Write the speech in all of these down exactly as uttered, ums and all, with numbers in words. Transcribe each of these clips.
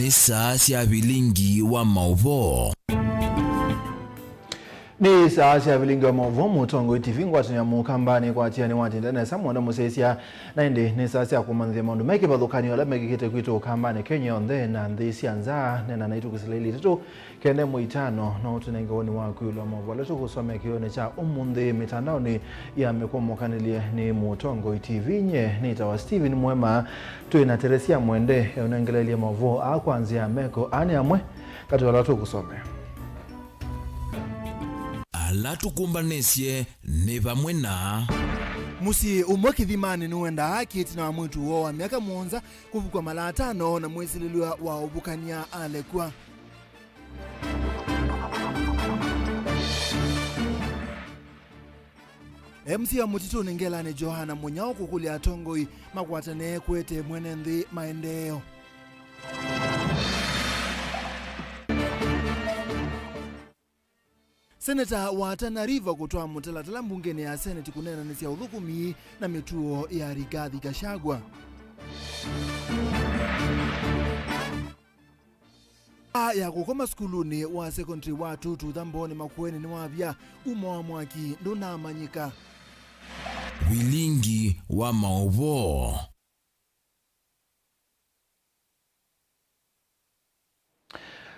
Saa sya vilingi wa maũvoo. Nĩ saa sya vilingi wa maũvoo, Mũtongoi T V, ngwatanĩo ya Mũkambanĩ kwatĩanĩ watĩnda nesa mwenda mũsyaĩĩsya, na ĩndĩ nĩ saa sya kũmanyĩthya maũndũ me kĩvathũkany'o ala mekĩkĩte kwitũ Ũkambanĩ Kenya yonthe na nthĩ sya nza. Neena naitũ kĩsila ili itatũ kenda ĩmwe itano, no ũtũnenge woni waku ĩũlũ wa maũvoo ala tũkũsomea kĩw'ũnĩ kya ũmũnthĩ mĩtandaonĩ ya mĩkwamũkanĩlye nĩ Mũtongoi T V. Nye nĩtawa Steven Mwema. Twĩ na Teresia Mwende eũnengeleelye maũvoo aa kwa nzĩa ya meko. Aa nĩ amwe katĩ wa ala tũkũsomea. Ala tũkũmbanĩsye nĩ vamwe na. Mũsyĩ ũmwe Kĩthimanĩ nĩwendaa kĩ ĩtina wa mwĩĩtu woo wa myaka mũonza kũvukw'a mala atano na mwĩsilĩlw'a wa ũvukany'a alekw'a. M C A wa Mũtitũnĩ Ngelanĩ Johana Mũnyao kũkũlya atongoi makwatanĩe kũete mwene nthĩ maendeeo. Seneta wa Tana River kũtwaa mũtalatala mbungenĩ ya Seneti kũneenanĩsya ũthũkũmi na mĩtuo ya Rigathi Gachagua. Aa ya kũkoma sukulunĩ wa sekondalĩ wa Tutu Thamboni Makueni nĩwavya, umo wa mwaki ndũnamanyĩka. Vilingi wa maũvoo.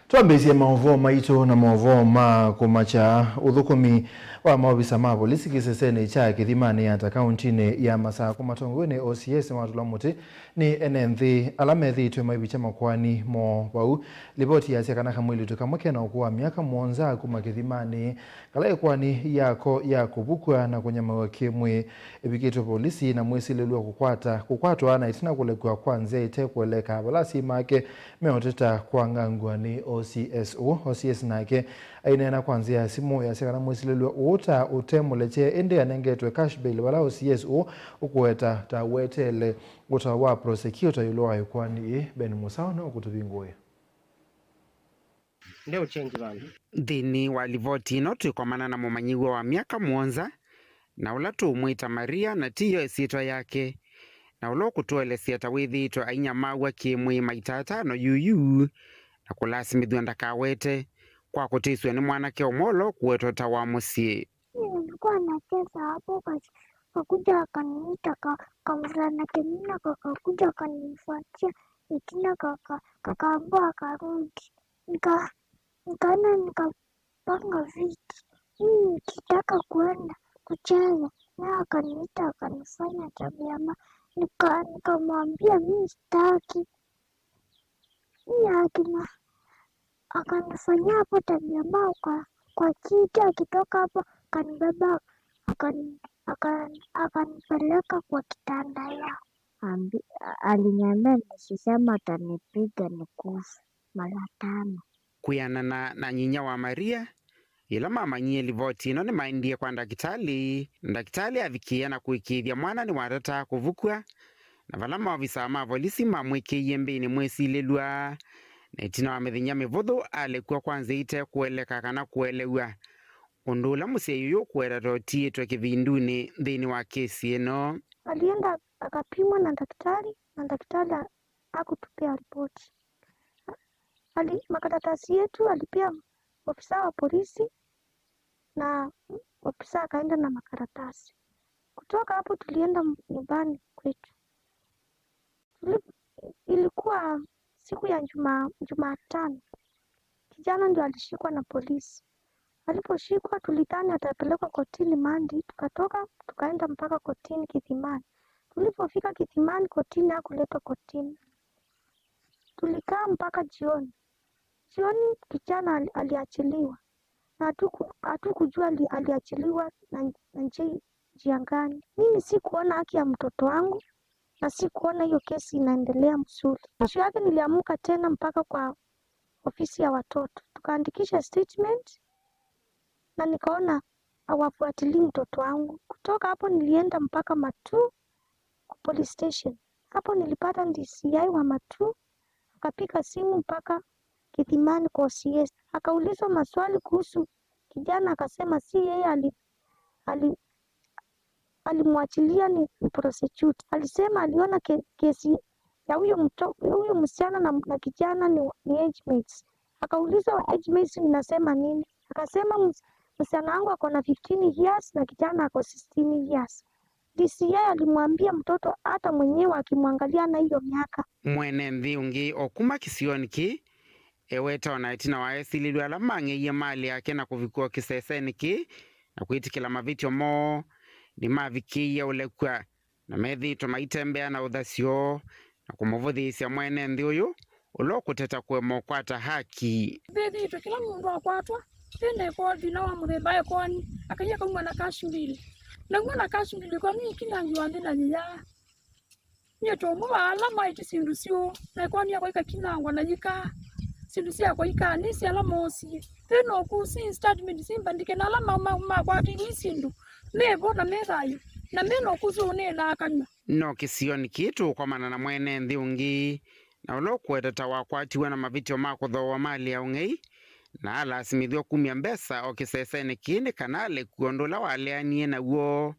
Twambĩĩsye maũvoo maitũ na maũvoo ma kũmakya. Ũthũkũmi wa maovisa ma volisi kĩsesenĩ kya Kĩthimanĩ Yata kauntinĩ ya Masakũ matongoew'e nĩ O C S nĩwatũlwa mũtĩ nĩ ene nthĩ ala methĩĩtwe maivikya makoani moo vau. Livoti yasya kana kamwĩlĩtu kamwe kena ũkũũ wa myaka mũonza kuma Kĩthimanĩ kala ĩkoani yako ya kũvukw'a na kũnyamaw'a kĩ-mwĩĩ ĩvikĩtwe volisi na mwĩsilĩlw'a kũkwata, kũkwatwa na ĩtina kũlekw'a kwa nzĩa ĩte kũeleka vala asyai make meũteta kwangangw'a nĩ O C S ũũ. O C S nake aineena kwa nzĩa ya simũ, yasya kana mwĩsilĩlw'a ũũ ta ũte mũlekye, ĩndĩ anengetwe cash bail vala O C S ũũ ũkũweta ta weteele ũtao wa prosecutor ĩũlũ wa ĩkoani ĩĩ. Ben Mũsaũ nĩwe ũkũtũvingũĩa. Nthĩnĩ wa livoti ĩno twĩkomana na mũmanyĩw'a wa myaka mũonza, na ũla tũũmwĩta Maria, na tiyo ĩsyĩtwa yake, na ũla ũkũtũelesya ta wĩthĩĩtwe ainyamaw'a kĩ-mwĩĩ maita atano yuyu, na kũlasimĩthw'a ndakawete, kwa kũtĩsw'a nĩ mwanake ũmwe ũla ũkũwetwa ta wa mũsyĩ. Nilikuwa nacheza hapo, kakuja akaniita, ka- kamvulana kengine kakakuja akanifuatia, kengine kaka- kakaambua akarudi. Nika- nikaenda nikapanga viti. Mimi nikitaka kuenda kucheza, naye akaniita akanifanya tabia mbaya. Nika- nikamwambia mimi sitaki. Mimi akina- akanifanyia hapo tabia mbaya kwa, kwa kiti, akitoka hapo akanibeba, akani- akani- akanipeleka kwa kitanda yao. Ambi- aliniambia nikisema atanipiga nikufe mara tano. Kwĩanana na nyinya wa Maria, yĩla mamanyie livoti ĩno nĩmaendie kwa ndakĩtalĩ. Ndakĩtalĩ avikĩĩa na kũĩkĩĩthya mwana nĩwatataa kũvukw'a, na vala maovisa ma volisi mamwĩkĩie mbĩnĩ mwĩsilĩlw'a, na ĩtina wa mĩthenya mĩvũthũ alekw'a kwa nzĩa ite kũeleka kana kũelew'a, ũndũ ũla mũsyai ũyũ ũkũweta ta ũtiĩtwe kĩvindunĩ nthĩnĩ wa kesi ĩno. Alienda akapimwa na daktari, na daktari hakutupea ripoti. Ali- makaratasi yetu alipea ofisa wa polisi, na ofisa akaenda na makaratasi. Kutoka hapo tulienda nyumbani kwetu. Tuli- ilikuwa siku ya juma- Jumatano. Kijana ndio alishikwa na polisi. Aliposhikwa, tulidhani atapelekwa kotini Monday, tukatoka tukaenda mpaka kotini Kithimani. Tulipofika Kithimani kotini, hakuletwa kotini. Tulikaa mpaka jioni. Jioni kijana ali- aliachiliwa, na hatuku- hatukujua ali- aliachiliwa na, na nji- njia gani. Mimi sikuona haki ya mtoto wangu na sikuona hiyo kesi inaendelea mzuri. Kesho yake niliamka tena mpaka kwa ofisi ya watoto, tukaandikisha statement na nikaona hawafuatilii mtoto wangu. Kutoka hapo nilienda mpaka Matuu police station. Hapo nilipata D C I wa Matuu, akapiga simu mpaka Kithimani kwa O C S. Akaulizwa maswali kuhusu kijana, akasema si yeye ali- ali- alimwachilia, ni prosecute. Alisema aliona ke- kesi ya huyo mto, ya huyo msichana na, na kijana ni, ni age mates. Akaulizwa, "Age mates mnasema nini?" Akasema, "Ms-, msichana wangu ako na fifteen years na kijana ako sixteen years." D C I alimwambia mtoto hata mwenyewe akimwangalia na hiyo miaka. Mwene nthĩ ũngĩ o kuma kĩsionĩ kĩĩ eweta ona ĩtina wa esilĩlw'a ala mang'eie malĩ yake na kũvikwa o kĩsesenĩ kĩĩ na kwĩtĩkĩla mavĩtyo moo, nĩmavikĩie ũlekw'a na methĩĩtwe maitembea na ũthasyo na kũmũvũthĩĩsya mwene nthĩ ũyũ ũla ũkũteta kũema ũkwata haki. Mbĩthĩĩtwe kĩla mũndũ akwatwa ĩndĩ ĩkoo thĩna wa mũthemba ekoani, akaia kauma na cash bail. Nauma na cash bail ĩkoani ĩkinangĩwa nthĩ na yĩyaa. Nyie ta ũmwe wa ala maĩtye syĩndũ syoo, na ekoani yakwa ikakinangwa na yĩkaa. Syĩndũ syakwa ikaa nĩsĩ ala moosie. Thĩna ũkũsĩ statement simbandĩke na ala ma-, ma-, makwatĩtwe syĩndũ me vo na me thayũ, na me na ũkũsĩ ũneenaa kanyw'a. No kĩsionĩ kĩĩ tũũkomana na mwene nthĩ ũngĩ, na ũla ũkũweta ta wakwatiwe na mavĩtyo ma kũthooa malĩ ya ũng'ei, na alasimĩthw'a kumya mbesa o kĩsesenĩ kĩĩ nĩ kana alekwe ũndũ ũla waleanie naw'o,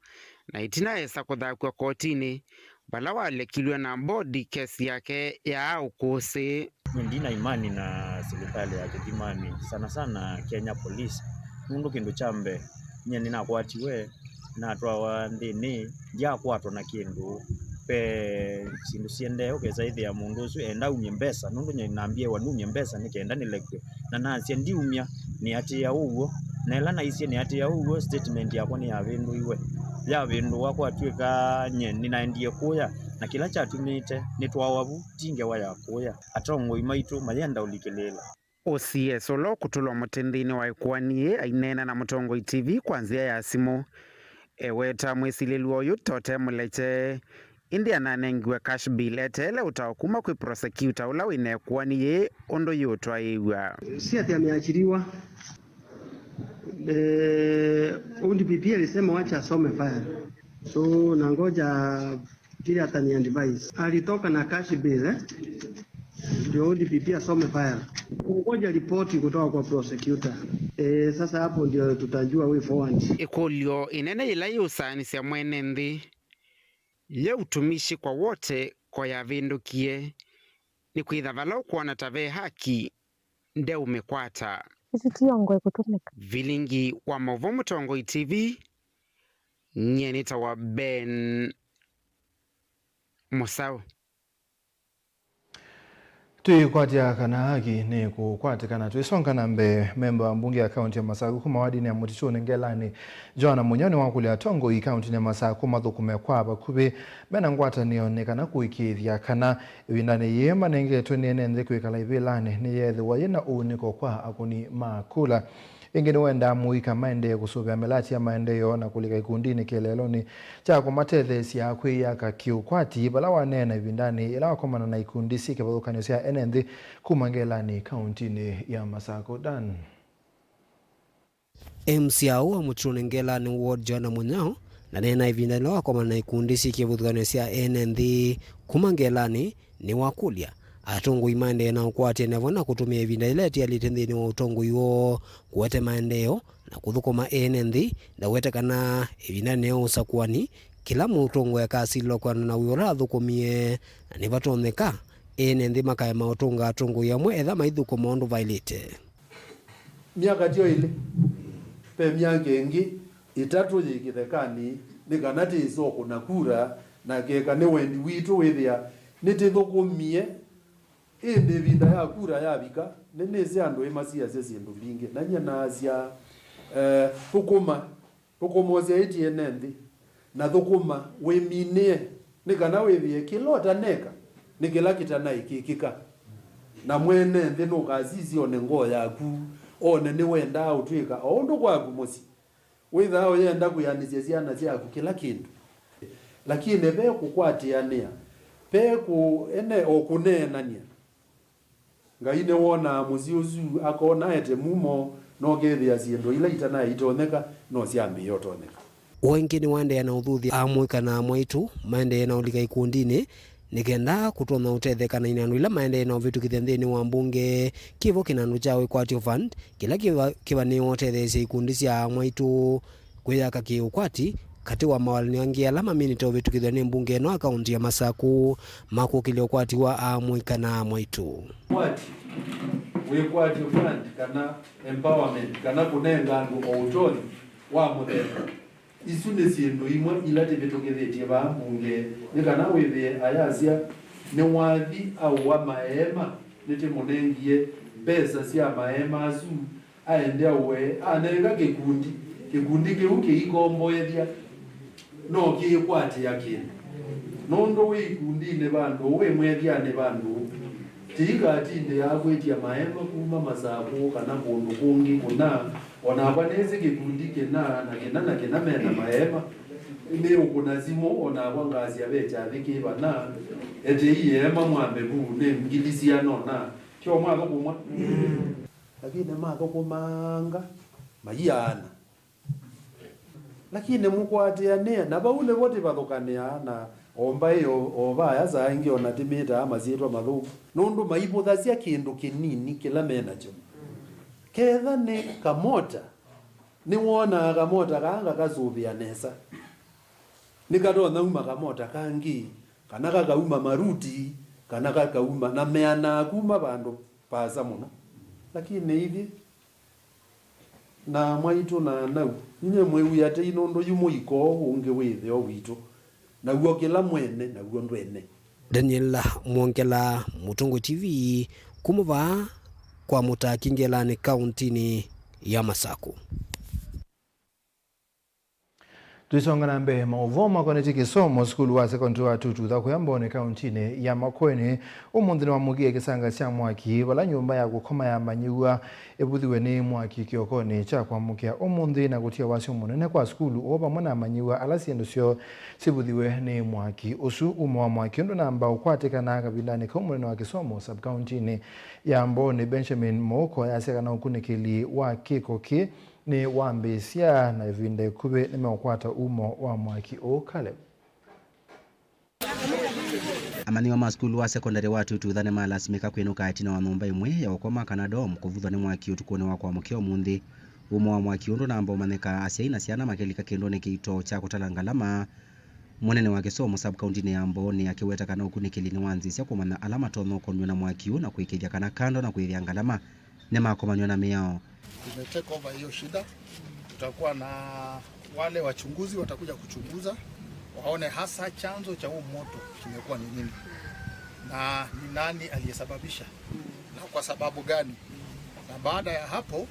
na ĩtina esa kũthakw'a kotinĩ, vala walekilw'e na mbodi kesi yake yaa ũkũsĩ. Nĩ ndina imani na silikalĩ ya Kĩthimani, sana sana Kenya Police, nũndũ kĩndũ kya mbee, nyie nĩnakwatiwe, natwawa nthĩnĩ, ndyakwatwa na kĩndũ. Ve syĩndũ siendee, ũkesa ĩthĩa mũndũ ũsu enda umye mbesa, nũndũ nyie nambĩĩwa numye mbesa nĩ kenda nĩlekw'e, na nasya ndiumya, nĩatĩĩa ũw'o. Na ĩla naisye nĩatĩĩa ũw'o, statement yakwa nĩyavĩndũiwe. Yavĩndũwa kwatw'ĩka nyie nĩnaendie kũya, na kĩla kyatumĩte nĩtwawa vu ti ngewa ya kũya. Atongoi maitũ mayenda ũlikĩlĩĩla. O C S ũla ũkũtũlwa mũtĩ nthĩnĩ wa ĩkoani yĩĩ aineena na Mũtongoi T V kwa nzĩa ya simũ. Eweta mwĩsilĩlw'a ũyũ ta ũte mũlekye, ĩndĩ ananengiwe cash bail eteele ũtao kuma kwĩ prosecutor ũla wĩ na ĩkoani yĩĩ ũndũ yĩũtwaĩĩw'a. Si ati ameachiliwa. Eh, O D P P alisema wacha asome file. So, nangoja vile atani advise. Alitoka na cash bail, eh? Ndio O D P P asome file. Ngoja ripoti kutoka kwa prosecutor. Eh, sasa hapo ndio tutajua way forward. Ĩkũlyo ĩnene yĩla yĩũsaanĩsya mwene nthĩ, ye utumishi kwa wote ko yavĩndũkie, nĩkwĩtha vala ũkwona ta ve haki, ndeũmĩkwata. Ĩsu ti yongo ĩkũtũmĩka. Vilingi wa Maũvoo Mũtongoi T V, nyie nĩtawa Ben Mũsaũ. Twĩkwatya kana haki nĩ kũkwatĩkana. Twĩsonga na mbee, memba wa mbunge ya kaunti ya Masaku kuma wadini ya Mũtitũnĩ Ngelanĩ, Joana Mũnyao, nĩwakũlya atongoi kauntinĩ ya Masaku mathũkũme kwa vakuvĩ mena ngwatanĩo nĩ kana kũĩkĩĩthya kana ĩvindanĩ yĩĩ manengetwe nĩ ene nthĩ kwĩkala ivĩlanĩ nĩyeethĩwa yĩ na ũunĩko kwa akũni ma kula. Ĩngĩ nĩwendaa mũika maendee kũsũvĩa mĩlati ya maendeeo na kũlika ikundinĩ kĩeleelonĩ kya kũmatetheesya kwĩyaka kĩũkwati, vala waneena ĩvindanĩ yĩla wakomana na ikundi syĩ kĩvathũkany'o sya ene nthĩ kuma Ngelanĩ kauntinĩ ya Masaku. Dan. M C A wa Mũtitũnĩ Ngelanĩ ward Joana Mũnyao, na neena ĩvinda yĩla wakomana na ikundi syĩ kĩvathũkany'o sya ene nthĩ kuma Ngelanĩ, nĩwakũlya atongoi maendee na ũkwatĩanĩa vamwe na kũtũmĩa ĩvinda yĩla yĩtialĩte nthĩnĩ wa ũtongoi woo kũete maendeeo na kũthũkũma ene nthĩ. Ndawete kana ĩvindanĩ ya ũsakũani, kĩla mũtongoi akasilĩlwa kwĩanana na wĩa ũla athũkũmie, na nĩvatonyeka ene nthĩ makaema ũtũnga atongoi amwe etha maithũkũma ũndũ vaĩlĩte. Myaka tyo ĩlĩ, ve myaka ĩngĩ ĩtatũ yĩ kĩthekanĩ, nĩ kana tĩĩsokũna kura, na keka nĩ wendi witũ wĩthĩa nĩtĩthũkũmie. Ĩndĩ ĩvinda ya kura yavika, nĩnĩsĩ andũ ĩ masiasya syĩndũ mbingĩ. Na nyie naasya, eh, thũkũma, thũkũma ũsyaĩtye ene nthĩ, na thũkũma wĩminĩe, nĩ kana wĩthĩe kĩla ũtaneka nĩ kĩla kĩtanaĩkĩkĩka. Na mwene nthĩ nũkasisya one ngoo yaku, one nĩwendaa ũtw'ĩka o ũndũ kwaku mũsyĩ. Wĩthaa ũyenda kwĩanĩsya syana syaku kĩla kĩndũ, lakini ve kũkwatĩanĩa, ve kũ-, ene o kũneenany'a. Ngai nĩwonaa mũsyĩ ũsu, akona ete mumo, na ũkethĩa syĩndũ ila itanaĩ itonyeka no syambĩĩe ũtonyeka. O ĩngĩ nĩwaendeea na ũthuthya amũika na amwaitũ maendee na ũlika ikundinĩ, nĩ kenda kũtonya ũtetheka na inandũ ila maendee na ũvĩtũkĩthya nthĩnĩ wa mbunge. Kĩvo kĩnandũ kya Wĩkwatyo Fund, kĩla kĩva-, kĩvanĩĩwe ũtetheesya ikundi sya amwaitũ kwĩyaka kĩ-ũkwati, Katĩ wa mawalany'o angĩ ala maminĩte ũvĩtũkĩthw'a nĩ mbunge ĩno a kaũntĩ ya Masaku, ma kũkĩlya ũkwati wa aamũi kana amwaitũ. Ũkwati, wĩkwatyo fund kana empowerment kana kũnenga andũ o ũtonyi wa mũthemba. Isu nĩ syĩndũ imwe ila tĩvĩtũkĩthĩtye vaa mbunge, nĩ kana wĩthĩe ayasya nĩwathi aũa maeema, nĩtĩmũnengie mbesa sya maeema asu, aende aũe, anenga kĩkundi, kĩkundi kĩu kĩikomboethya, no kĩĩkwatĩa kĩndũ. Nũndũ wĩ ikundinĩ vandũ, wĩ mwethyanĩ vandũ, tĩikatindĩaa kwĩtya maeema kuma Masakũ kana kũndũ kũngĩ kũna. O nakwa nĩsĩ kĩkundi kĩna na kĩna na kĩna me na maeema. Nĩũkũna simũ o nakwa ngasya ve kyathĩ kĩ vana, eteei eema mwambe vu nĩ ngili siana ũna. Kyo mwathũkũma. Lakini mathũkũmanga maiaana. Lakini mũkwatĩanĩa, na vau nĩvo tĩvathũkanĩaa, na o mbaĩ o, o vaya saa ingĩ o na tĩmĩtaa masyĩtwa mathũku, nũndũ maivũthasya kĩndũ kĩnini kĩla me nakyo. Ketha nĩ kamota, nĩwonaa kamota kaa ngakasũvĩa nesa. Nĩkatonya uma kamota kangĩ, kana kakauma maruti, kana kakauma, na meanaa kuma vandũ vaasa mũno. Lakini ithyĩ, na mwaitũ na anau, inyie mwĩw'ĩa tei nũndũ yu mũiko ũũ ũngĩ wĩ ĩtheo witũ, naw'o kĩla mwene, naw'o ndwene. Daniel Mwongela, Mũtũngũ T V, kuma vaa kwa Mũtaki Ngelani, kaũntĩnĩ ya Masaku. Tũisonga na mbee, maũvoo makonetye kĩsomo, sukulu wa sekondari wa Tututha kũya Mbooni kaũntĩnĩ ya Makueni ũmũnthĩ nĩwamũkie kĩsanga kya mwaki, vala nyũmba ya kũkoma ya amanyĩw'a ĩvuthiwe nĩ mwaki kĩokonĩ kya kwamũkĩa ũmũnthĩ, na kũtia wasyo mũnene kwa sukulu ũũ vamwe na amanyĩw'a ala syĩndũ syoo syĩvuthiwe nĩ mwaki ũsu. Umo wa mwaki ũndũ namba ũkwatĩkanaa kavindanĩ kau, mũnene wa kĩsomo sub-kaũntĩnĩ ya Mbooni Benjamin Mũũko yasya kana ũkunĩkĩli wa kĩko kĩ nĩ wambĩĩsya, na ĩvinda ĩkuvĩ nĩmeũkwata umo wa mwaki ũũ. Caleb. Amanyĩw'a ma sukulu wa sekondari wa Tututha nĩmalasimĩka kwĩnũka ĩtina wa nyũmba ĩmwe ya ũkoma kana dorm kũvuthwa nĩ mwaki ũtukũnĩ wa kwamũkĩa ũmũnthĩ. Umo wa mwaki ũndũ namba ũmanyĩka, asyai na syana makĩlika kĩndũnĩ kĩito kya kũtala ngalama. Mũnene wa kĩsomo sub-kaũntĩnĩ ya Mbooni akĩweta kana ũkunĩkĩli nĩwanzĩsya kũmanya ala matonya ũkonw'a na mwaki ũũ na kũĩkĩĩthya kana kando na kũĩthĩa ngalama, nĩmakomanw'a na mĩao. Tumetake over hiyo shida. Tutakuwa na wale wachunguzi watakuja kuchunguza, waone hasa chanzo cha huu moto kimekuwa ni nini na ni nani aliyesababisha na kwa sababu gani, na baada ya hapo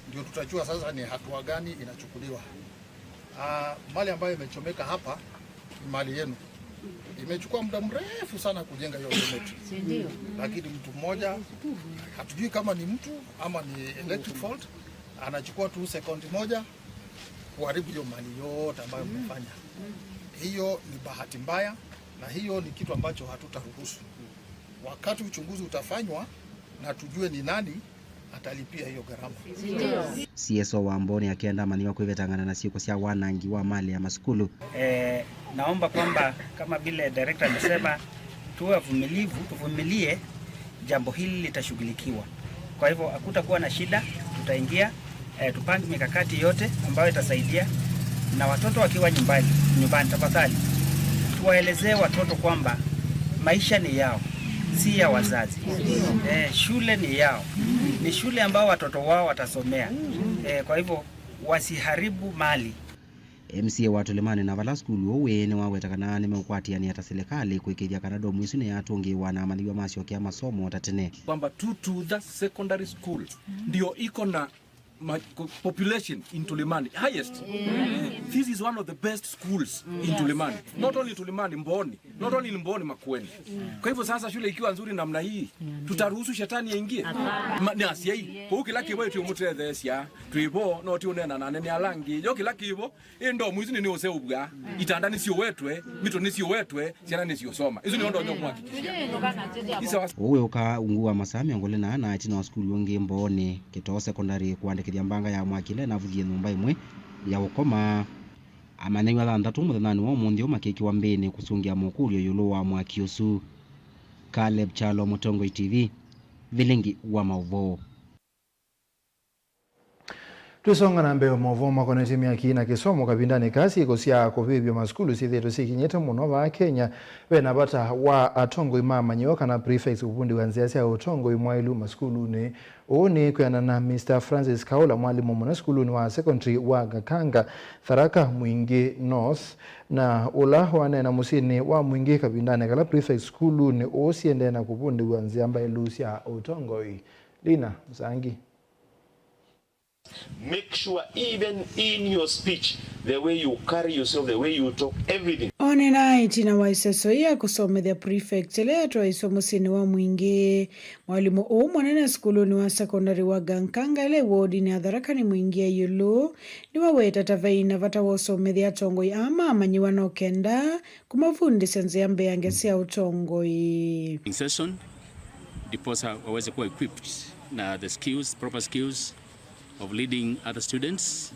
ndio tutajua sasa ni hatua gani inachukuliwa. Ah, mali ambayo imechomeka hapa ni mali yenu. Imechukua muda mrefu sana kujenga hiyo dormitory. Si ndio? Lakini mtu mmoja, hatujui kama ni mtu ama ni electric fault, anachukua tu second moja kuharibu hiyo mali yote ambayo mmefanya. Hiyo ni bahati mbaya na hiyo ni kitu ambacho hatutaruhusu. Wakati uchunguzi utafanywa na tujue ni nani atalipia hiyo gharama. C S O wa Mbooni akĩenda amanyĩw'a kwĩvetangana na syĩko sya wanangi wa malĩ ya masukulu. Eh, naomba kwamba kama vile director amesema, tuwe wavumilivu, tuvumilie, jambo hili litashughulikiwa. Kwa hivyo hakutakuwa na shida, tutaingia, eh, tupange mikakati yote ambayo itasaidia. Na watoto wakiwa nyumbani, nyumbani, tafadhali tuwaelezee watoto kwamba maisha ni yao, si ya wazazi. Eh, shule ni yao. Ni shule ambao watoto wao watasomea. Eh, kwa hivyo wasiharibu mali. M C A wa Tulimani na vala sukulu ũũ wĩ nĩwaweta kana nĩmeũkwatĩanĩa ta silikalĩ kũĩkĩĩthya kana domu isu nĩyatũngĩĩwa na amanyĩw'a masyokea masomo ta tene. Kwamba Tututha Secondary School ndio iko na ma-, ko-, population in Tulimani, highest. This is one of the best schools in Tulimani. Not only Tulimani, Mbooni. Not only in Mbooni, Makueni. Kwa hivyo sasa shule ikiwa nzuri namna hii, tutaruhusu shetani aingie? Ma-, nĩ asyai. Kwa hiyo kĩla kĩvo ĩtũmũtetheesya, twĩ vo, no ti ũneena na anene ala angĩ. Yo kĩla kĩvo, ĩ ndomu isu nĩ nĩũseũvw'a, itanda nĩsiũwetwe, mito nĩsiũwetwe, syana nĩsiũsoma. Isu nĩyo ndonya kũmwakikisha. Isa wa- Ũũ wĩũka ungu wa masaa mĩongo ĩlĩ na ana ĩtina wa sukulu ũngĩ Mbooni, Kĩtoo Secondary, kũandĩkĩthya mbanga ya mwaki ĩla ĩnavuthie nyũmba ĩmwe ya ũkoma. Amanyĩw'a thanthatũ mũthenyanĩ wa ũmũnthĩ ũũ makĩkĩwa mbĩnĩ kũsũngĩa mokũlyo ĩũlũ wa mwaki ũsu. Caleb Kyalo, Mũtongoi T V, vilingi wa maũvoo. Tũisonga na mbee, maũvoo makonetye myaki na kĩsomo kavindanĩ kaa, syĩko sya kũvĩvya masukulu syĩthĩĩtwe syĩkinyĩte mũno vaa Kenya. Ve na vata wa atongoi ma amanyĩw'a kana prefects kũvundĩw'a nzĩa sya ũtongoi mwaĩlu masukulunĩ. Ũu nĩ kwĩanana na Mister Francis Kaula, mwalimũ mũna sukulunĩ wa secondary wa Gakanga, Tharaka Mwingĩ North, na ũla waneena mũsyĩnĩ wa Mwingĩ kavindanĩ kala prefects sukulunĩ ũũ siendee na kũvundĩw'a nzĩa mbaĩlu sya ũtongoi. Lina Msangi. Make sure even in your speech, the way you carry yourself, the way you talk, everything. Onena ĩtina wa ĩseso ya kũsomethya prefect ĩla yatwaĩswe mũsyĩnĩ wa Mwingĩ. Mwalimũ ũũ mũnene sukulunĩ wa sekondari wa Gakanga ĩla ĩ wodinĩ ya Tharaka Nithi Mwingĩ ya ĩũlũ nĩwaweta ta vai na vata wa ũsomethya atongoi aa ma amanyĩw'a no kenda kũmavundĩsya nzĩa mbeange sya ũtongoi. In session, ndiposa waweze kuwa equipped na the skills, proper skills of leading other students,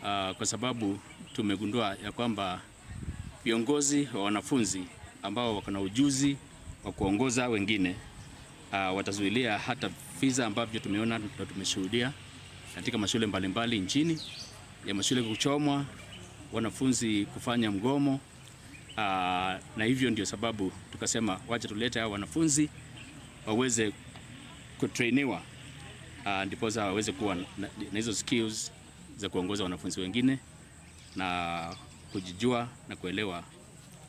ah, kwa sababu tumegundua ya kwamba viongozi wa wanafunzi ambao wako na ujuzi wa kuongoza wengine, ah, watazuilia hata visa ambavyo tumeona na tumeshuhudia katika mashule mbalimbali nchini, ya mashule kuchomwa, wanafunzi kufanya mgomo. Ah, na hivyo ndio sababu tukasema, "Wacha tulete hao wanafunzi waweze kutrainiwa, ah, ndiposa waweze kuwa na, na, na hizo skills za kuongoza wanafunzi wengine na kujijua na kuelewa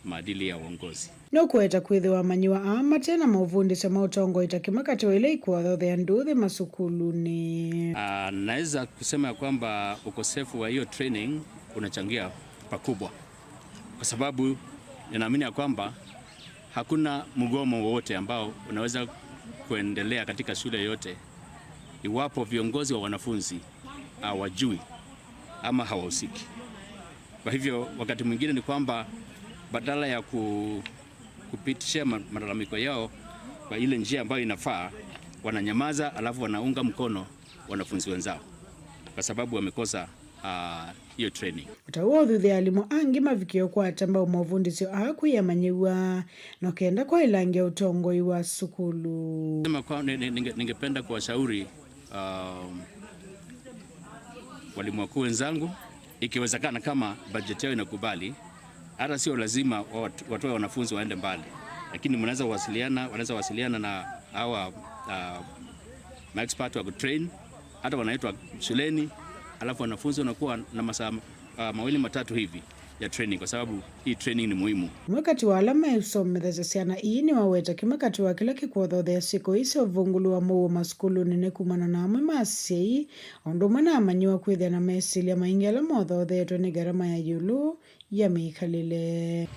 maadili ya uongozi." Nũkũweta kwĩthĩwa amanyĩw'a aa mate na maũvundĩsyo ma ũtongoi ta kĩmwe katĩ wa ila ikũathothea ndũthĩ masukulunĩ. Ah, naweza kusema ya kwamba ukosefu wa hiyo training unachangia pakubwa, kwa sababu ninaamini ya kwamba hakuna mgomo wowote ambao unaweza kuendelea katika shule yoyote iwapo viongozi wa wanafunzi hawajui ama hawahusiki. Kwa hivyo, wakati mwingine ni kwamba badala ya ku-, kupitishia ma-, malalamiko yao kwa ile njia ambayo inafaa, wananyamaza, alafu wanaunga mkono wanafunzi wenzao kwa sababu wamekosa, ah, hiyo training. O ta ũu, ũthuthya alimũ angĩ mavikie ũkwata mbau maũvundĩsyo aa kwĩ amanyĩw'a no kenda kwaĩlangya ũtongoi wa sukulu. Sema kwa, ni-, ni-, ninge-, ningependa kuwashauri, um, walimu wakuu wenzangu, ikiwezekana, kama bajeti yao inakubali, hata sio lazima wat-, watoe wanafunzi waende mbali, lakini mnaweza wasiliana, wanaweza wasiliana na hawa, uh, maexpert wa kutrain, hata wanaitwa shuleni, alafu wanafunzi wanakuwa na masaa, uh, mawili matatu hivi ya training, kwa sababu hii training ni muhimu. Ũmwe katĩ wa ala meũsomethasya syana ii nĩwaweta kĩmwe katĩ wa kĩla kĩkũathothea syĩko ii sya ũvũngũlũ wa mũuo masukulunĩ nĩ kumana na amwe ma asyai, o ũndũ ũmwe na amanyĩw'a kwĩthĩa na mesilya maingĩ ala mothothetwe nĩ ngarama ya ĩũlũ ya mĩkalĩle.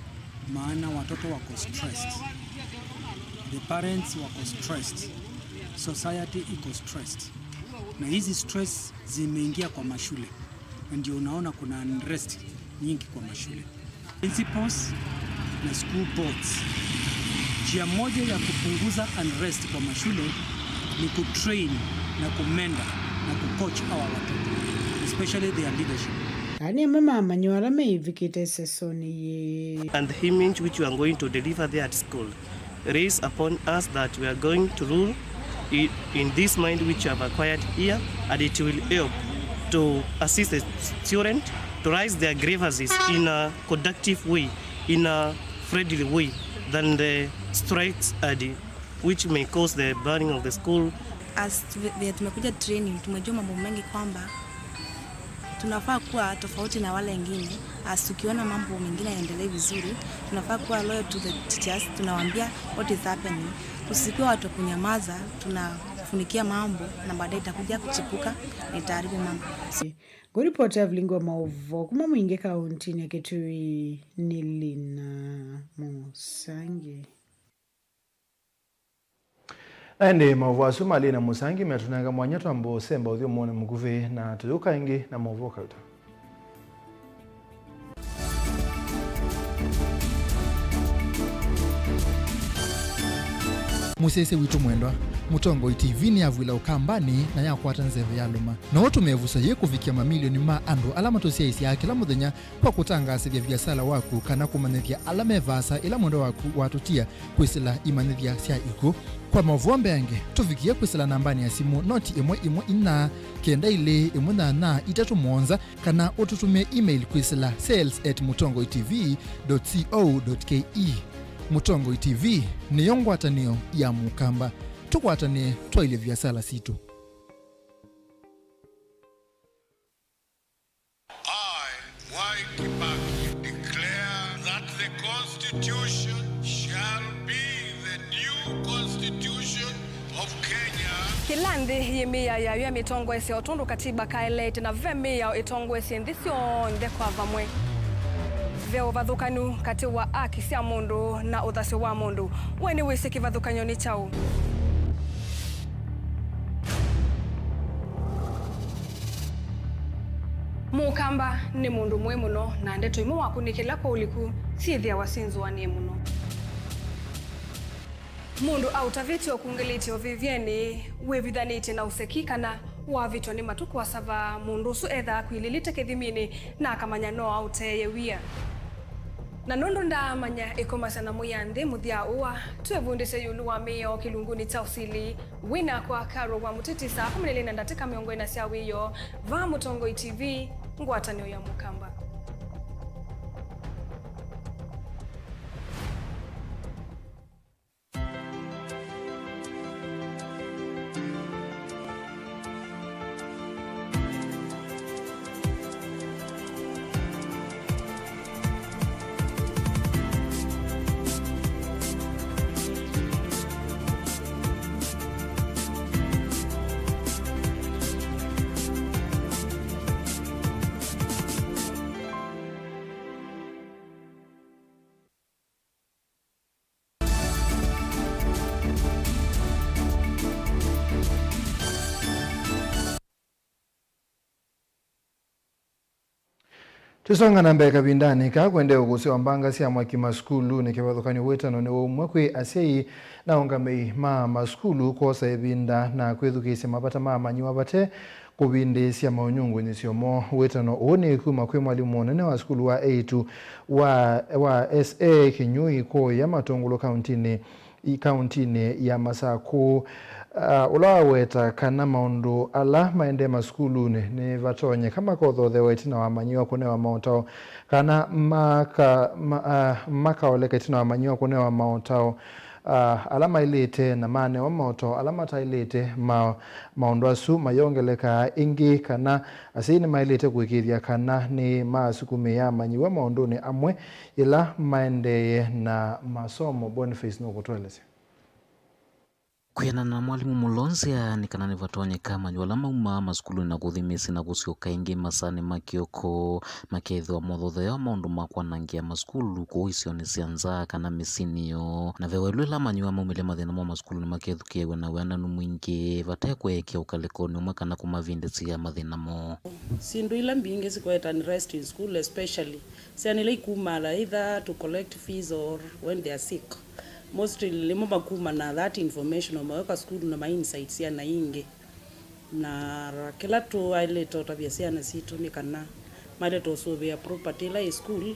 Maana watoto wako stressed. The parents wako stressed. Society iko stressed. Na hizi stress zimeingia kwa mashule. Na ndio unaona kuna unrest nyingi kwa mashule. Principals na school boards. Njia moja ya kupunguza unrest kwa mashule ni kutrain na kumenda na kucoach hawa watoto, especially their leadership. Aa nĩ amwe ma amanyĩw'a ala meivikĩte ĩsesonĩ yĩĩ. And the image which you are going to deliver there at school. Rests upon us that we are going to rule i-, in this mind which you have acquired here, and it will help to assist the student to raise their grievances in a productive way, in a friendly way than the strikes and which may cause the burning of the school. As tuve-, vile tumekuja training, tumejua mambo mengi kwamba tunafaa kuwa tofauti na wale wengine. As tukiona mambo mengine yaendelee vizuri, tunafaa kuwa loyal to the teachers, tunawaambia what is happening. Tusikuwe watu wa kunyamaza, tunafunikia mambo na baadaye itakuja kuchipuka na itaharibu mambo. Ngũripoti ya vilingi wa maũvoo kuma Mwingĩ kauntinĩ ya Kitui nĩ Lina Mũsangi. Na ĩndĩ maũvoo asu ma Lina Mũsangi metũnenga mwanya twambe ũsemba ũthyũmũonĩ mũkuvĩ, na tũyũka ĩngĩ na maũvoo kauta. Mũsyaĩĩsya witũ mwendwa, Mũtongoi T V nĩyavw'ĩla Ũkambanĩ na yakwata nzeve ya lũma. No ũtũmĩe ĩvuso yĩĩ kũvikĩa mamilioni ma andũ ala matũsyaĩĩsyaa kĩla mũthenya kwa kũtangaasĩthya viasala waku kana kũmanyĩthya ala me vaasa ĩla mwendwa waku watũtia kwĩsĩla imanyĩthya sya ikw'ũ. Kwa maũvoo mbeange, tũvikĩe kwĩsĩla nambanĩ ya simũ noti ĩmwe ĩmwe inya kenda ilĩ ĩmwe nyanya itatũ mũonza, kana ũtũtũmĩe email kwĩsĩla sales at mũtongoi T V dot co dot K E. Mũtongoi T V nĩyo ngwatanĩo ya Mũkamba. Tũkwatanĩe twaĩlye viasala sitũ. I, Mwai Kibaki, declare that the Constitution shall be the new Constitution of Kenya. Kĩla nthĩ yĩ mĩao yayo ya mĩtongoesya o tondũ katiba kaeleete, na ve mĩao ĩtongoesye nthĩ syonthe kwa vamwe. Ve ũvathũkanu katĩ wa aki sya mũndũ na ũthasyo wa mũndũ. We nĩwĩsĩ kĩvathũkany'o nĩ kyaũ? Mũkamba nĩ mũndũ mũĩ mũno, na ndeto imwe wakũnĩkĩla kwa ũliku syĩthĩawa syĩnzũanĩe mũno. Mũndũ aũtavĩtye ũkungĩlĩtye ũvĩvyenĩ, wĩvithanĩtye na ũseki, kana wavĩtwa nĩ matũ kũasava, mũndũ ũsu ethaa akwilĩlĩte kĩthiminĩ na akamanya no aũteeye wia. Na nũndũ ndaamanya ĩkomasya na mũya nthĩ mũthya ũa, twĩvundĩsye ĩũlũ wa mĩao kĩlungunĩ kya ũsili. Wĩ nakwa Carol wa Mũtiti, saa kũmi na ilĩ na ndatĩka mĩongo ĩna sya wĩoo, vaa Mũtongoi T V, ngwatanĩo ya Mũkamba. Tũisonga na mbee kavindanĩ kaa, kũendee ũkũsĩ wa mbanga sya mwaki masukulunĩ. Kĩvathũkany'o wĩtano nĩ waumw'a kwĩ asyai na aũngamĩi ma masukulu kwosa ĩvinda na kwĩthukĩĩsya mavata ma amanyĩw'a vate kũvindĩĩsya maũnyungunyĩsyo moo. Wĩtano ũũ nĩ kuma kwĩ mwalimũ mũnene wa sukulu wa eĩtu wa, wa S A Kĩnyui kũũya Matũngũlũ kauntinĩ, i kauntinĩ ya Masakũ, ah, ũla waweta kana maũndũ ala maendee masukulunĩ nĩvatonyeka makothothewa ĩtina wa amanyĩw'a kũnewa maũtao, kana maka-, ma-, ah, makaoleka ĩtina wa amanyĩw'a kũnewa maũtao, ah, ala maĩlĩte, na manewa maũtao ala mataĩlĩte, ma-, maũndũ asu mayongelekaa ĩngĩ, kana asyai nĩmaĩlĩte kũĩkĩĩthya kana nĩmasukumĩĩa amanyĩw'a maũndũnĩ amwe yĩla maendeeye na masomo. Boniface nũkũtũelesya. Kwĩanana na mwalimũ Mũlonzya, nĩ kana nĩvatonyeka amanyĩw'a ala maumaa masukulunĩ na kũthi mĩsyĩ na kũsyoka ĩngĩ masaanĩ ma kĩoko, makethĩwa mothotheewa maũndũ ma kwanangĩa masukulu kũu isionĩ sya nza kana mĩsyĩnĩ yoo. Na ve waĩlu ĩla amanyĩw'a maumĩlya mathĩna moo masukulunĩ makethukĩĩaw'a na wĩananu mwingĩ, vate kũekea ũkalĩkonĩ ũmwe kana kũmavindĩsya mathĩna moo. Syĩndũ ila mbingĩ sikweta unrest in school, especially syana ila ikumaala either to collect fees or when they are sick. Mostly nĩmo makuma na that information, o maweka sukulu na ma incite syana ingĩ. Na kĩla tũaĩlĩte ũtavya syana sitũ nĩ kana maĩlĩte ũsũvĩa property ĩla ĩ school,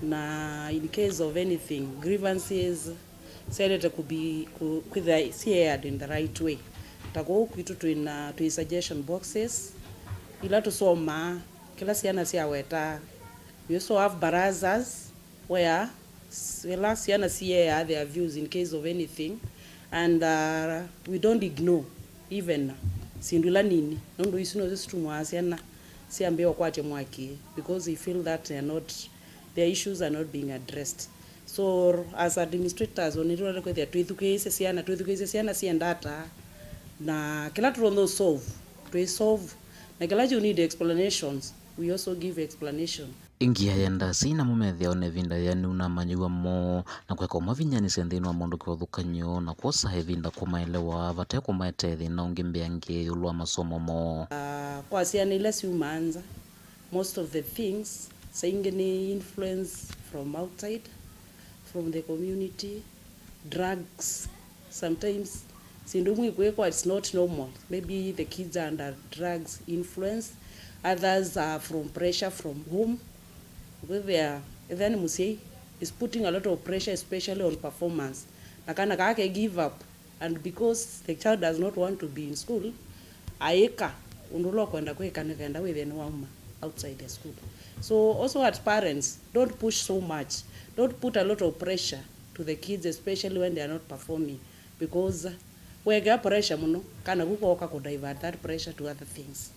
na in case of anything, grievances, syaĩlĩte kũbi-, kũ-, kwĩthĩa si aired in the right way. Ta kũu kwitũ twĩ na, twĩ suggestion boxes ila tũsomaa kĩla syana syawetaa. We also have barazas where s-, ĩla syana siyeaa their views in case of anything, and, uh, we don't ignore even syĩndũ ila nini, nũndũ isu nĩsyo situmaa syana syambĩĩa ũkwatya mwaki, because we feel that they are not, their issues are not being addressed. So, as administrators, o nĩtũtonya kwĩthĩa twĩthukĩĩsye syana, twĩthukĩĩsye syana syenda ata, na kĩla tũtonya solve, twĩ solve, na kĩla you need explanations, we also give explanation. Ĩngĩ ayenda asyai namo methĩawa na ĩvinda yĩanĩu na amanyĩw'a moo, na kũeka ũmavinyanĩsya nthĩnĩ wa maũndũ kĩvathũkany'o, na kwosa ĩvinda kũmaelewa, vate kũmaetee thĩna ũngĩ mbeange ĩũlũ wa masomo moo. Ah, kwa syana ila syumaa nza, most of the things, saa ingĩ nĩ influence from outside, from the community, drugs, sometimes Syĩndũ imwe ikwĩkwa, it's not normal. Maybe the kids are under drugs influence, others are from pressure from home. Kwĩthĩa ethĩa nĩ mũsyai is putting a lot of pressure, especially on performance. Na kana kaa ke give up, and because the child does not want to be in school, aĩka ũndũ ũla ũkwenda kwĩka nĩ kenda wĩthĩe nĩwauma outside the school. So also at parents, don't push so much, don't put a lot of pressure to the kids, especially when they are not performing, because wekea pressure mũno, kana ku kooka ku divert that pressure to other things.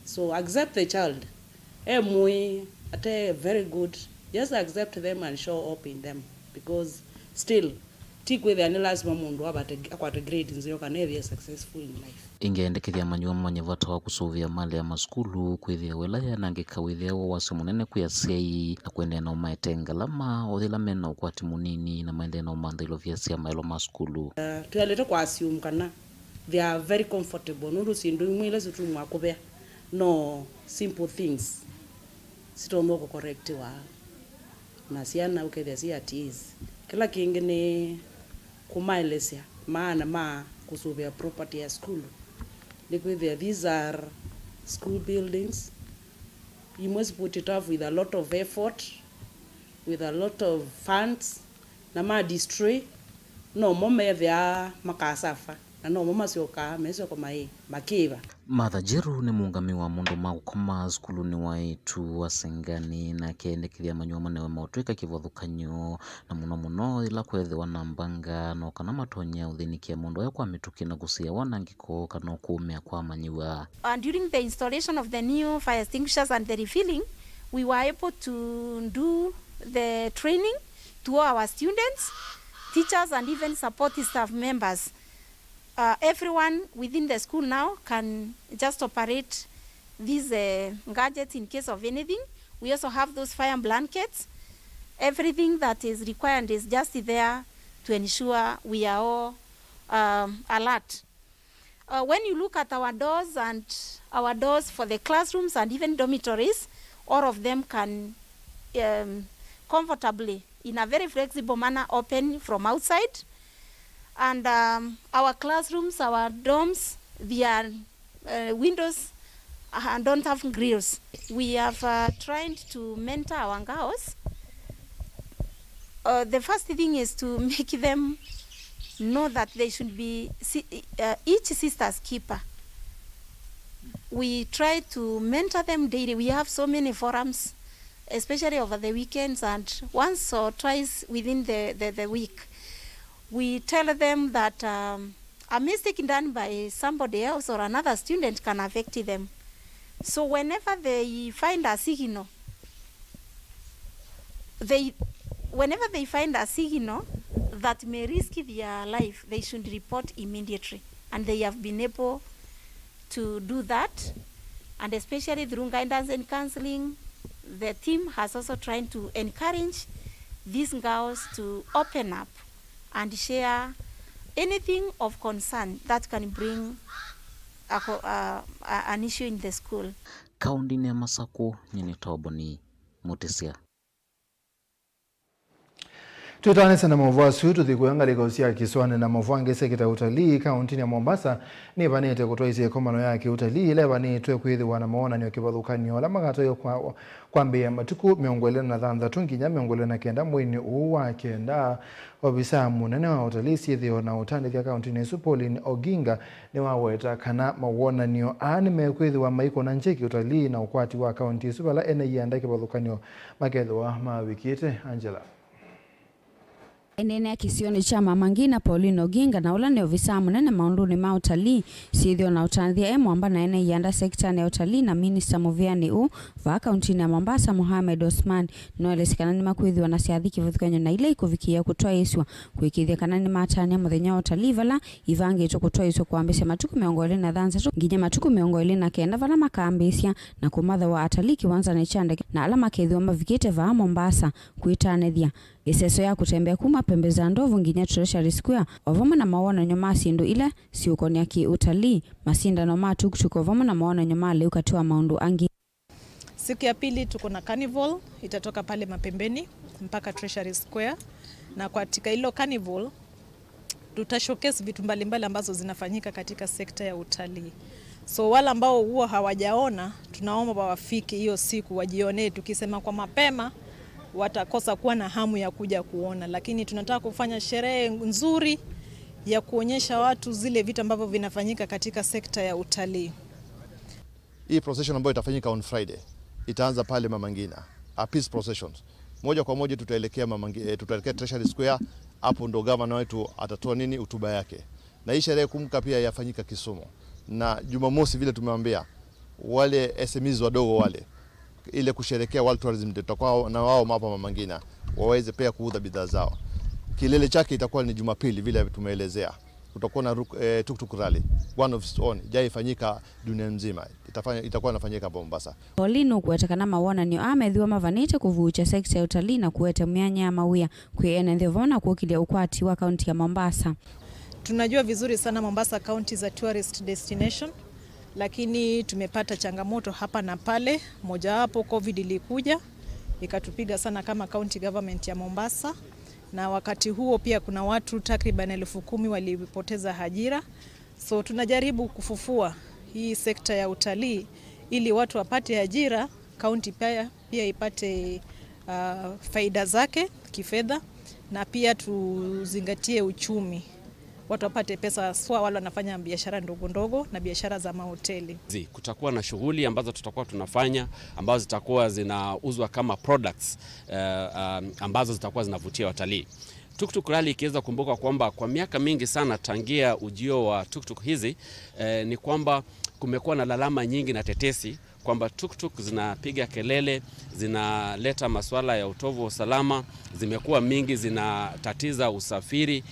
So accept the child. E mũĩ, ate very good, just accept them and show hope in them, because still ti kwĩthĩa nĩ lasima mũndũ avate, akwate grade nzeo kana ethĩe successful in life. Ĩngĩ, endekethya amanyĩw'a mamanye vata wa kũsũvĩa malĩ ya masukulu, kwĩthĩa ĩla yanangĩka wĩthĩawa wasyo mũnene kwĩ asyai, na kũendeea na ũmaete ngalama o yĩla me na ũkwati mũnini, na maendeee na ũmantha ilovia sya maelo ma sukulu. Uh, tũyaĩlĩte kwa assume kana they are very comfortable, nũndũ syĩndũ imwe ila situmwa kũvea no simple things sitonya kũcorrectiwa na syana ũkethĩa si at ease. Kĩla kĩngĩ nĩ kũmaelesya maana ma kũsũvĩa property ya sukulu. Nĩkwĩthĩa these are school buildings, imwe si put it off with a lot of effort, with a lot of funds, na ma destroy, nomo methĩaa makasafa, na nomo masyokaa mesyoka mai makĩva. Martha Njeru nĩ mũũngamĩi wa maũndũ ma kũkoma sukulunĩ wa eĩtu wa Sengani, na akendekethya amanyĩw'a manewe maũtw'ĩka kĩvathũkany'o, na mũno mũno yĩla kwethĩwa na mbanga, no kana matonye ũthĩnĩkĩa mũndũ ayo kwa mĩtũkĩ na kũsiĩa wanangĩko kana ũkũũmĩa kwa amanyĩw'a. Uh, during the installation of the new fire extinguishers and the refilling, we were able to do the training to all our students, teachers, and even support staff members. Uh, everyone within the school now can just operate these, uh, gadgets in case of anything. We also have those fire blankets. Everything that is required is just there to ensure we are all, um, alert. Uh, when you look at our doors and our doors for the classrooms and even dormitories, all of them can, um, comfortably, in a very flexible manner, open from outside. And, um, our classrooms, our dorms, their, uh, windows, uh, don't have grills. We have, uh, tried to mentor our girls. Uh, the first thing is to make them know that they should be si-, uh, each sister's keeper. We try to mentor them daily. We have so many forums, especially over the weekends and once or twice within the, the, the week. We tell them that, um, a mistake done by somebody else or another student can affect them. So whenever they find a signal, they, whenever they find a signal that may risk their life, they should report immediately, and they have been able to do that, and especially through guidance and counseling, the team has also tried to encourage these girls to open up and share anything of concern that can bring a co-, uh, a-, an issue in the school. Kaũndĩnĩ ya Masakũ, nyie nĩ Toboni Mũtĩsya. Twĩtaanĩsye na maũvoo asu, tũthi kũya ngalĩko sya kĩsũanĩ na maũvoo angĩ sya kĩta ũtalii. Kaũntĩnĩ ya Mombasa nĩvanĩte kũtwaĩsya ĩkomano ya kĩũtalii ĩla ĩvanĩtwe kwĩthĩwa na mawonany'o kĩvathũkany'o ala makatwaĩwa kwa, kwambĩĩa matukũ mĩongo ĩlĩ na thanthatũ nginya mĩongo ĩlĩ na kenda mweinĩ ũũ wa kenda. Ovisaa mũnene wa ũtalii syĩthĩo na ũtandĩthya kaũntĩnĩ ĩsu, Pauline Oginga, nĩwaweta kana mawonany'o aa nĩmekwĩthĩwa maikũna ngyĩ kĩũtalii na ũkwati wa kaũntĩ ĩsu vala ene ianda kĩvathũkany'o makethĩwa mavikĩte. Angela. Eneenea kĩsionĩ kya Mama Ngina, Pauline Oginga, na ũla nĩ ovisaa mũnene maũndũnĩ ma ũtalii, syĩthĩo na ũtandĩthya e mwamba na ene ianda sekitanĩ ya ũtalii na minista mũvĩanĩ ũũ vaa kaũntĩnĩ ya Mombasa, Mohamed Osman, nĩwaelesye kana nĩmakwĩthĩwa na syathi kĩvathũkany'o na ila ikũvikĩĩa kũtwaĩĩsw'a, kũĩkĩĩthya kana nĩmatany'a mũthenya wa ũtalii vala ivangĩtwe kũtwaĩĩsw'a kwambĩĩsya matukũ mĩongo ĩlĩ na thanthatũ nginya matukũ mĩongo ĩlĩ na kenda vala makambĩĩsya na kũmathaw'a atalii kĩwanzanĩ kya ndeke na ala makethĩwa mavikĩte vaa Mombasa kwĩtanĩthya ĩseso ya kũtembea kuma pembe za ndovu nginya Treasury Square, o vamwe na mawonany'o ma syĩndũ ila siũkonia kĩ-ũtalii, masindano ma tuk-tuk, o vamwe na mawonany'o ma lĩu katĩ wa maũndũ angĩ. Siku ya pili tuko na carnival, itatoka pale Mapembeni mpaka Treasury Square. Na katika hilo carnival, Tuta showcase vitu mbalimbali ambazo zinafanyika katika sekta ya utalii. So wale ambao huwa hawajaona, tunaomba wafike hiyo siku wajionee, tukisema kwa mapema watakosa kuwa na hamu ya kuja kuona, lakini tunataka kufanya sherehe nzuri ya kuonyesha watu zile vitu ambavyo vinafanyika katika sekta ya utalii. Hii procession ambayo itafanyika on Friday itaanza pale Mama Ngina, a peace procession. Moja kwa moja tutaelekea Mama Ngi-, eh, tutaelekea Treasury Square. Hapo ndo gavana wetu atatoa nini, hotuba yake. Na hii sherehe kumbuka pia yafanyika Kisumu. Na Jumamosi, vile tumewaambia, wale S M Es wadogo wale, ile kusherekea World Tourism Day, tutakuwa na wao hapa Mama Ngina, waweze pia kuuza bidhaa zao. Kilele chake itakuwa ni Jumapili vile tumeelezea. Kutakuwa na ruk-, eh, tuk-tuk rally, one of its own, haijaifanyika dunia nzima. Itafanya, itakuwa inafanyika hapa Mombasa. Oli nũkũweta kana mawonany'o aa methĩwa mavanĩte kũvuukya sekita ya ũtalii na kũete myanya ya mawĩa kwĩ ene nthĩ vamwe na kũkĩlya ũkwati wa kaunti ya Mombasa. Tunajua vizuri sana Mombasa County is a tourist destination, lakini tumepata changamoto hapa na pale. Mojawapo, covid ilikuja ikatupiga sana kama county government ya Mombasa, na wakati huo pia kuna watu takriban elfu kumi walipoteza ajira. So tunajaribu kufufua hii sekta ya utalii ili watu wapate ajira, kaunti pia, pia ipate uh, faida zake kifedha, na pia tuzingatie uchumi, watu wapate pesa, haswa wale wanafanya biashara ndogo ndogo na biashara za mahoteli. Zi-, kutakuwa na shughuli ambazo tutakuwa tunafanya ambazo zitakuwa zinauzwa kama products, eh, um, ambazo zitakuwa zinavutia watalii. Tuk-tuk rally ikiweza kumbuka kwamba kwa miaka mingi sana tangia ujio wa tuk-tuk hizi, eh, ni kwamba kumekuwa na lalama nyingi na tetesi kwamba tuk-tuk zinapiga kelele, zinaleta masuala ya utovu wa usalama, zimekuwa mingi, zinatatiza usafiri.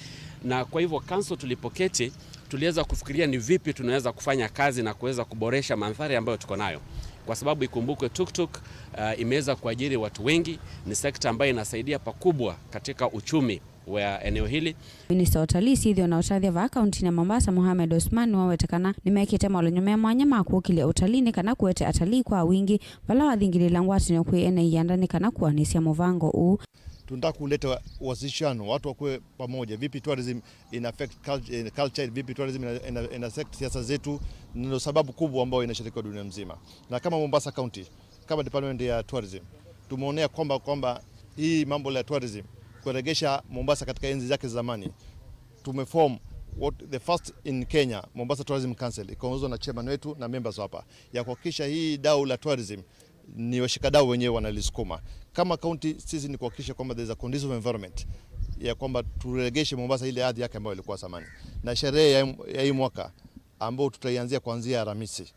Na kwa hivyo council tulipoketi, tuliweza kufikiria ni vipi tunaweza kufanya kazi na kuweza kuboresha mandhari ambayo tuko nayo, kwa sababu ikumbukwe tuk-tuk, uh, imeweza kuajiri watu wengi, ni sekta ambayo inasaidia pakubwa katika uchumi wa eneo hili. Minista wa ũtalii, syĩthĩo na ũtathya vaa kauntinĩ ya Mombasa, Mohamed Osman, nĩwawete kana nĩmekĩte maũlany'o me mwanya ma kũkĩlya ũtalii nĩ kana kũete atalii kwa wingĩ vala wathingĩlĩĩla ngwatanĩo kwĩ ene ianda nĩ kana kũanĩsya mũvango ũũ. Tunataka kuleta wa-, uwasishano, watu wakuwe pamoja. Vipi tourism ina affect cult-, eh, culture, vipi tourism ina, ina, ina affect siasa zetu, ndio sababu kubwa ambayo inasherekewa dunia mzima. Na kama Mombasa County, kama department ya tourism, tumeonea kwamba, kwamba hii mambo la tourism kuregesha Mombasa katika enzi zake za zamani, tumeform what the first in Kenya, Mombasa Tourism Council, ikiongozwa na chairman wetu na members hapa, ya kuhakikisha hii dau la tourism ni washikadau wenyewe wanalisukuma. Kama county, sisi ni kuhakikisha kwamba there is a conducive environment, ya kwamba turegeshe Mombasa ile hadhi yake ambayo ilikuwa zamani. Na sherehe ya, ya hii mwaka, ambao tutaianzia kuanzia Alhamisi,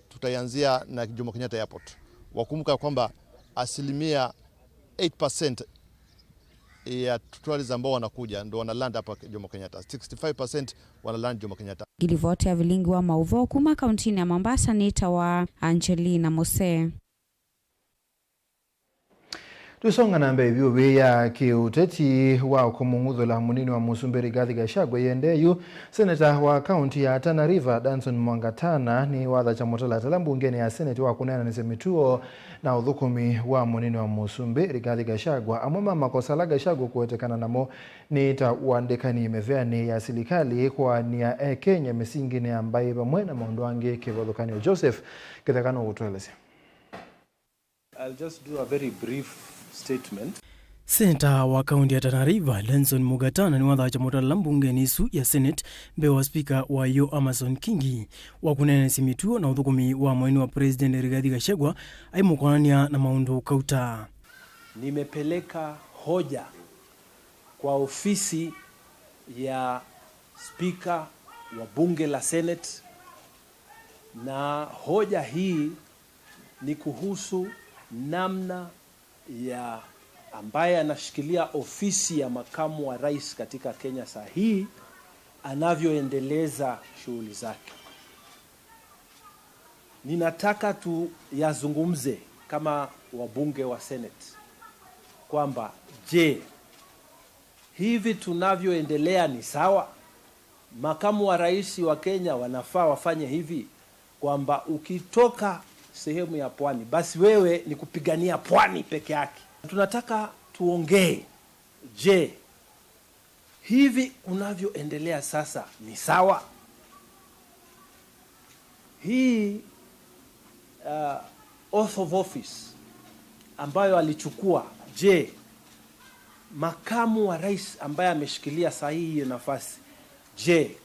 tutaianzia na Jomo Kenyatta Airport. Wakumbuka kwamba asilimia eight percent ya tourists ambao wanakuja ndo wana land hapa Jomo Kenyatta. Sixty-five percent wana land Jomo Kenyatta. Ngilivoti ya vilingi wa mauvoo kuma kauntinĩ ya Mombasa nĩtawa Angelina Musee. Tũsonga na mbee vyũ, wĩa kĩũteti wa kũmũng'uthũla mũnini wa mũsumbĩ Rigathi Gachagua ĩendee yu. Seneta wa kaunti ya Tana River, Danson Mwangatana, nĩwathakya mũtalatala mbungenĩ ya Senate wa kũneenanĩsya mĩtuo na ũthũkũmi wa mũnini wa mũsumbĩ Rigathi Gachagua. Amwe ma makosa ala Gachagua kũwetekana namo nĩ ta ũandĩkani mĩveanĩ ya silikalĩ, kũaanĩa Akenya mĩsinginĩ ya mbaĩ, vamwe na maũndũ angĩ kĩvathũkany'o. Joseph Kĩtheka nũkũtũelesya. I'll just do a very brief statement. Seneta wa kaunti ya Tana River, Danson Mwangatana, nĩwathakya mũtalatala mbungenĩ ĩsu ya Senate mbee wa spika wayo Amason Kingi wa kũneenanĩsya mĩtuo na ũthũkũmi wa mũnini wa President Rigathi Gachagua aimũkonany'a na maũndũ kauta. Nimepeleka hoja kwa ofisi ya spika wa bunge la Senate, na hoja hii ni kuhusu namna ya ambaye anashikilia ofisi ya makamu wa rais katika Kenya saa hii anavyoendeleza shughuli zake. Ninataka tuyazungumze kama wabunge wa Senate kwamba, je, hivi tunavyoendelea ni sawa? Makamu wa rais wa Kenya wanafaa wafanye hivi, kwamba ukitoka sehemu ya pwani, basi wewe ni kupigania pwani peke yake. Tunataka tuongee, je, Hivi kunavyoendelea sasa ni sawa? Hii, uh, oath of office ambayo alichukua, je, makamu wa rais ambaye ameshikilia sahihi hiyo nafasi, je,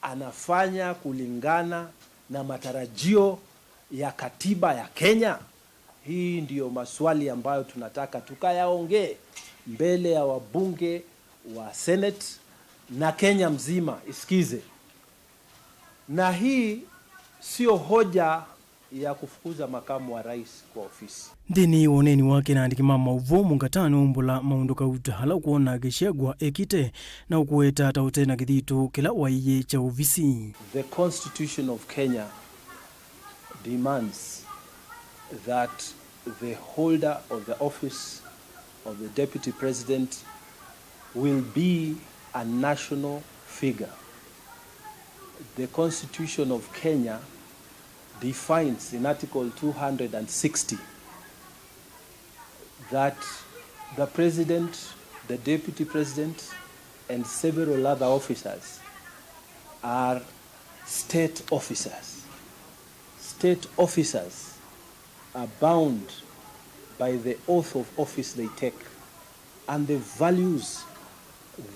anafanya kulingana na matarajio ya katiba ya Kenya? Hii ndiyo maswali ambayo tunataka tukayaongee mbele ya wabunge wa Senate na Kenya mzima isikize. Na hii sio hoja ya kufukuza makamu wa rais kwa ofisi. Nthĩnĩ wa ũneeni wake na andĩki ma maũvoo, Mũngata nĩwaumbũla maũndũ kauta ala ũkwona Gachagua ekĩte na ũkũweta ta ũte na kĩthito kĩla waiie kya ovisi. The Constitution of Kenya demands that the holder of the office of the deputy president will be a national figure. The Constitution of Kenya defines in Article two hundred and sixty that the president, the deputy president, and several other officers are state officers. State officers are bound by the oath of office they take and the values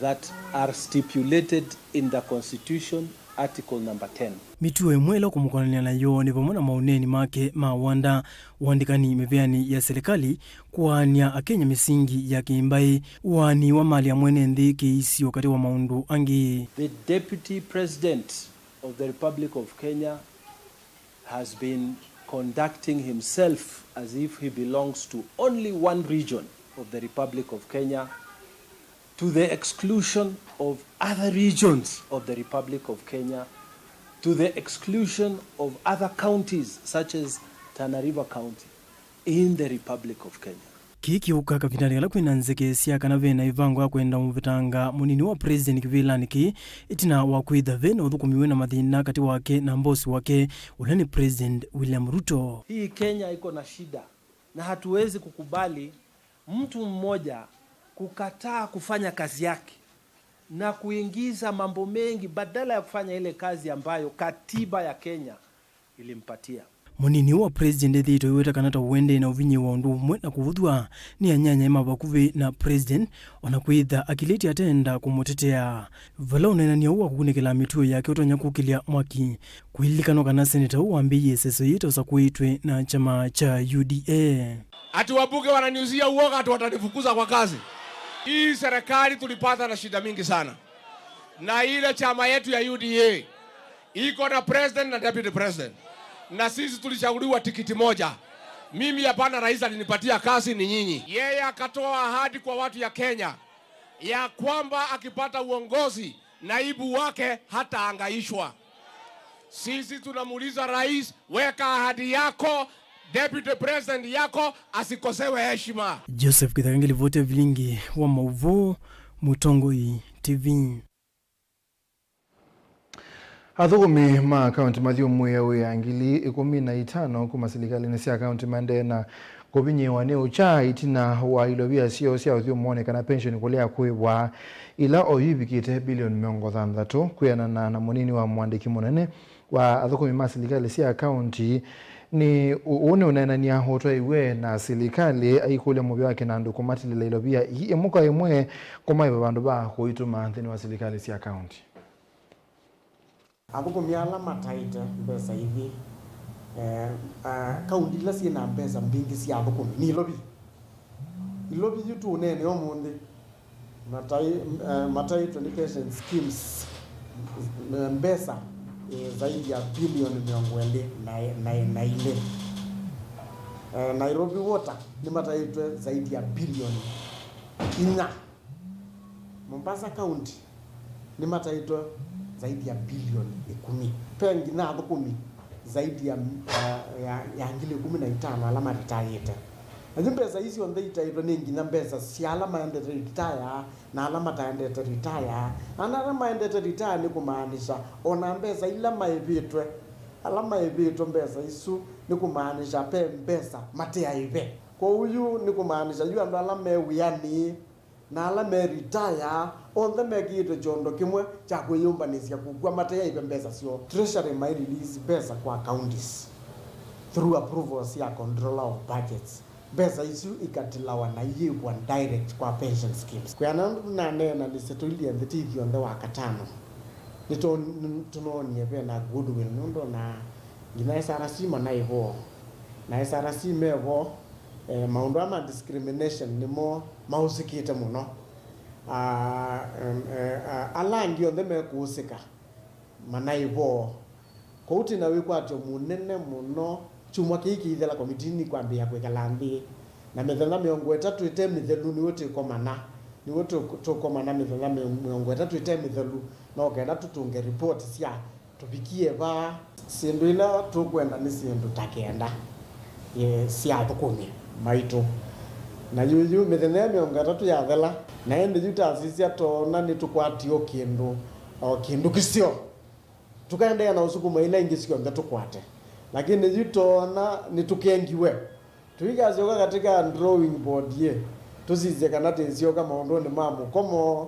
that are stipulated in the Constitution, Article number ten. Mĩtuo ĩmwe ĩla ũkũmũkonany'a nayo nĩ vamwe na maũneeni make ma wanda, ũandĩkani mĩvĩanĩ ya silikalĩ, kũaany'a Akenya mĩsingi ya kĩmbaĩ, ũaani wa mali ya mwene nthĩ, kĩisyo, katĩ wa maũndũ angĩ. The Deputy President of the Republic of Kenya has been conducting himself as if he belongs to only one region of the Republic of Kenya, to the exclusion of other regions of the Republic of Kenya, to the exclusion of other counties such as Tana River County in the Republic of Kenya. Kĩĩ kĩũka kavindanĩ kala kwĩna nzeke sya kana vena ĩvango ya kwenda ũmũvetanga mũnini wa president kĩvĩlanĩ kĩĩ, ĩtina wa kwĩtha vena ũthũkũmi wĩna mathĩna katĩ wake na mbosi wake, ũla nĩ President William Ruto. Hii Kenya iko na shida, na hatuwezi kukubali mtu mmoja kukataa kufanya kazi yake na kuingiza mambo mengi badala ya kufanya ile kazi ambayo katiba ya Kenya ilimpatia. Mũnini wa president ethĩĩtwe aiweta kana ta ũendee na ũvinyĩĩwa ũndũ ũmwe na kũvũthw'a nĩ anyanyae ma vakuvĩ na president, o na kwĩtha akilĩtye atenda kũmũtetea. Vala ũneenany'a ũũ wa kũkunĩkĩla mĩtuo yake ũtonya kũkĩlya mwaki, kũlilikanwa kana seneta ũũ wambĩĩie ĩseso yĩĩ ta ũsakũĩtwe na kyama kya U D A. Ati wabunge wananiuzia uoga ati watanifukuza kwa kazi. Hii serikali tulipata na shida mingi sana. Na ile chama yetu ya U D A iko na president na deputy president. Na sisi tulichaguliwa tikiti moja. Mimi hapana rais alinipatia kazi, ni nyinyi. Yeye akatoa ahadi kwa watu ya Kenya ya kwamba akipata uongozi, naibu wake hataangaishwa. Sisi tunamuuliza rais, weka ahadi yako, deputy president yako asikosewe heshima. Joseph Kithaka ngilivoti ya vilingi wa mauvoo, Mũtongoi T V. Athũkũmi ma kaunti mathyũmũĩe wĩa ngili ĩkũmi na itano kuma silikalĩnĩ sya kaunti maendee na kũvinyĩĩwa nĩ ũkya ĩtina wa ilovia syoo sya ũthyũmũonĩ kana pension kũlea kũĩvwa, ila oyu ivikĩte bilioni mĩongo thanthatũ, kwĩanana na mũnini wa mũandĩki mũnene wa athũkũmi ma silikalĩ sya kaunti. Nĩ ũ-, ũũ nĩ ũneenany'a ũtwaĩw'e na silikalĩ aikũlya mũvĩa wa kĩnandũ kũmatilĩla ilovia ii ĩmwe kwa ĩmwe kũmaĩva vandũ va kũitũma nthĩnĩ wa silikalĩ sya kaunti. Athũkũmi ala mataĩte mbesa ithi, eh, ah, kaunti ila syĩ na mbesa mbingĩ sya athũkũmi nĩ Ilovi. Ilovi yu tũũneene ũmũnthĩ, matai-, eh, mataĩtwe nĩ pension schemes, eh, mbesa, eh, zaidi ya bilioni mĩongo ĩlĩ na, na, na ilĩ. Eh, Nairobi Water nĩmataĩtwe zaidi ya bilioni inya. Mombasa County nĩmataĩtwe zaidi ya bilioni ĩkũmi. Ve nginya athũkũmi zaidi ya, ya, ya, ya ngili ĩkũmi na itano ala maritaĩte. Na yu mbesa ii syonthe itaĩtwe nĩ nginya mbesa sya ala maendete ritaya na ala mataendete ritaya. Na ala maendete ritaya nĩ kũmaanisha o na mbesa ila maĩvĩtwe, ala maĩvĩtwe mbesa isu nĩ kũmaanisha ve mbesa mate aĩve. Kwoou yu nĩ kũmaanisha yu andũ ala me wĩanĩ Na ala me retire, onthe mekĩĩtwe kyondo kĩmwe kya kwĩyũmbanĩsya kũkw'a mateaĩve mbesa syoo. Treasury mai release mbesa kwa counties through approvals ya Controller of Budgets. Mbesa isu ikatilawa na iyĩvwa direct kwa pension schemes. Kwĩana ũndũ naneena nĩsĩ tũilyĩ nthĩ ti ithyonthe wa katano. Nĩtũnoonie ve na goodwill nũndũ na nginya S R C manaĩ vo. Na S R C me vo, eh, maũndũ aa ma discrimination nĩmo maũsĩkĩte mũno. Ah, em, eh, ah, ala angĩ onthe mekũũsĩka manaĩ vo. Kwoou twĩ na wĩkwatyo mũnene mũno kyumwa kĩĩ kĩithela komitinĩ kwambĩĩa kwĩkala nthĩ. Na mĩthenya mĩongo ĩtatũ ĩte mĩthelu nĩw'o twĩkomana. Nĩw'o tũ- tũkomana mĩthenya mĩ- mĩongo ĩtatũ ĩte mĩthelu, no kenda tũtũnge ripoti sya tũvikie vaa. Syĩndũ ila tũkwenda nĩ syĩndũ ta kenda, ye, sya athũkũmi maitũ. Na yu yu mĩthenya ĩyo mĩongo ĩtatũ yathela, na ĩndĩ yu tasisya toona nĩtũkwatie o kĩndũ, o kĩndũ kĩseo. Tũkaendeea na ũsukuma ila ingĩ syonthe tũkwate, lakini yu toona nĩtũkengiwe. Tũikasyoka katika drawing board yĩ, tũsisye kana tĩsyoka maũndũnĩ ma mũkomo,